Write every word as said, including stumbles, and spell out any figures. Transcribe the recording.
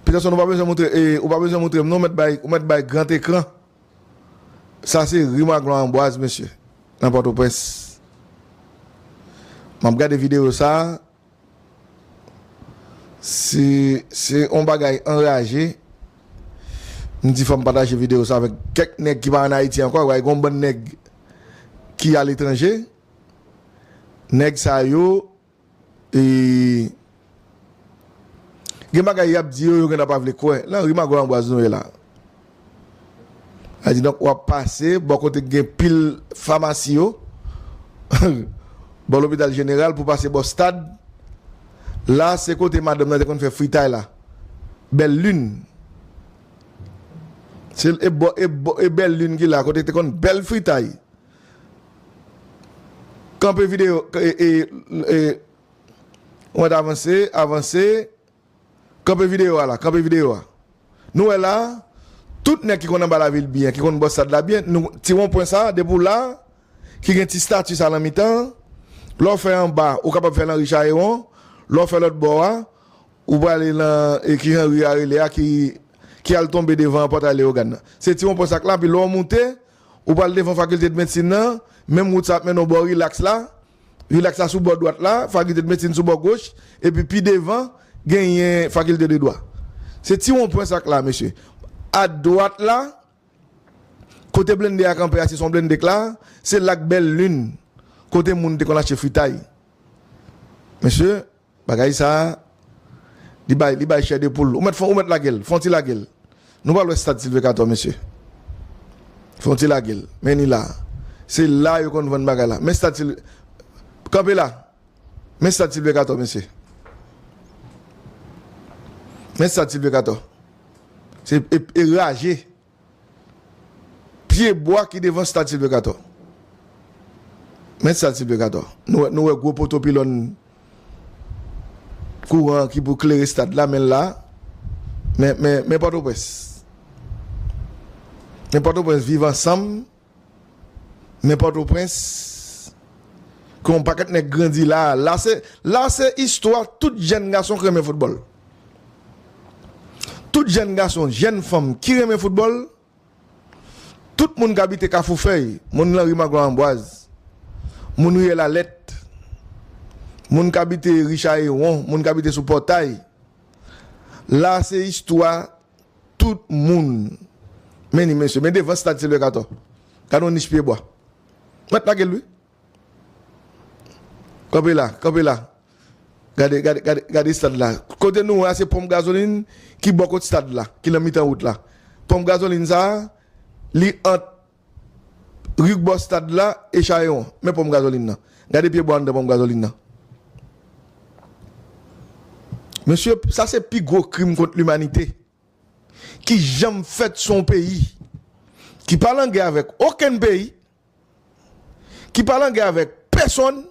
Peterson, ou pa bezwen montre, e, ou pa bezwen montre m non, ou mèt bay, ou mèt bay gran ekran. Sa se ri Magloire Ambroise, mesye, nan Pòtoprens. M ap gade videyo sa a. Se, se yon bagay anraje. M di fò m pataje videyo sa avèk kèk nèg ki pa ann Ayiti ankò, wè, gen yon bann nèg ki aletranje. Nèg sa yo, e, gen bagay y ap di yo, yo gentan pa vle kwè. Nan ri Magloire Ambroise nou ye la. Sa di, donk, w ap pase bò kote k gen pil famasi yo, bò lopital jeneral, pou pase bò stad. La, se kote madanm nan te konn fè fritay la. Bèl Lin. Se, e bò, e bò, e Bèl Lin ki la, kote te konn bèl fritay. Kanpe videyo, e, e, e, ou mèt avanse, avanse. Kanpe videyo a la, kanpe videyo a. Nou wè la, tout nèg ki konn anba lavil byen, ki konn bò stad la byen, nou, ti wonpwen sa, depi w la, ki gen ti stati sa nan mitan, lè w fè anba, ou kapab fè nan Richard Héron, lè w fè lòt bò a, ou prale nan, e ki jan ri a rele a, ki, ki al tonbe devan pòtay Leyogàn nan. Se ti wonpwen sa k la, pi lè w moute, ou pral devan fakilte de medsin nan, menm wout sa ap mennen w bò Rilaks la, Rilaks la sou bò dwat la, fakilte de medsin sou bò goch, epi pi devan, genyen fakilte de dwa. Se ti wonpwen sa k la, mesye. A dwat la, kote blende a kanpe a, se son blende k la, se la k Bèl Lin, kote moun te konn achte fritay. Mesye, bagay sa a, li bay, li bay chè de poul. Ou mèt fon, ou mèt lage l, fon ti lage l. Nou pral wè stad Sylvie Cator, mesye. Fon ti lage l. Men ni la. Se la yo konn vann bagay la. Men stad Sylvie, kanpe la. Men stad Sylvie Cator, mesye. Men stad Sylvie Cator. Se e, e raje. Pye bwa ki devan stad Sylvie Cator. Men stad Sylvie Cator. Nou wè, nou wè gwo poto pilòn kouran ki pou klere stad la, men l la. Men, men, men Pòtoprens. Men Pòtoprens viv ansanm. Men Pòtoprens, ke yon pakèt nèg grandi la. La se, la se istwa tout jèn gason ki renmen foutbòl. Tout jèn gason, jèn fanm ki renmen foutbòl, tout moun k abite Kafou Fèy, moun nan ri Magloire Ambroise, moun riyèl Alèt, moun k abite Richard Héron, moun k abite sou Pòtay. La se istwa tout moun. Men ni, mesye, men devan stad Sylvie Cator. Gade yon nich pye bwa. Mèt lage l, wi. Kanpe la, kanpe la. Gade, gade, gade, gade stad la. Kote nou wè a, se ponp gazolin ki bò kot stad la, ki nan mitan wout la. Ponp gazolin sa a, li ant ri k bò stad la e Chayon. Men ponp gazolin nan. Gade pye bwa anndan ponp gazolin nan. Mesye, sa se pi gwo krim kont limanite ki janm fèt sou yon peyi ki pa langè avèk okenn peyi, ki pa langè avèk pèsonn,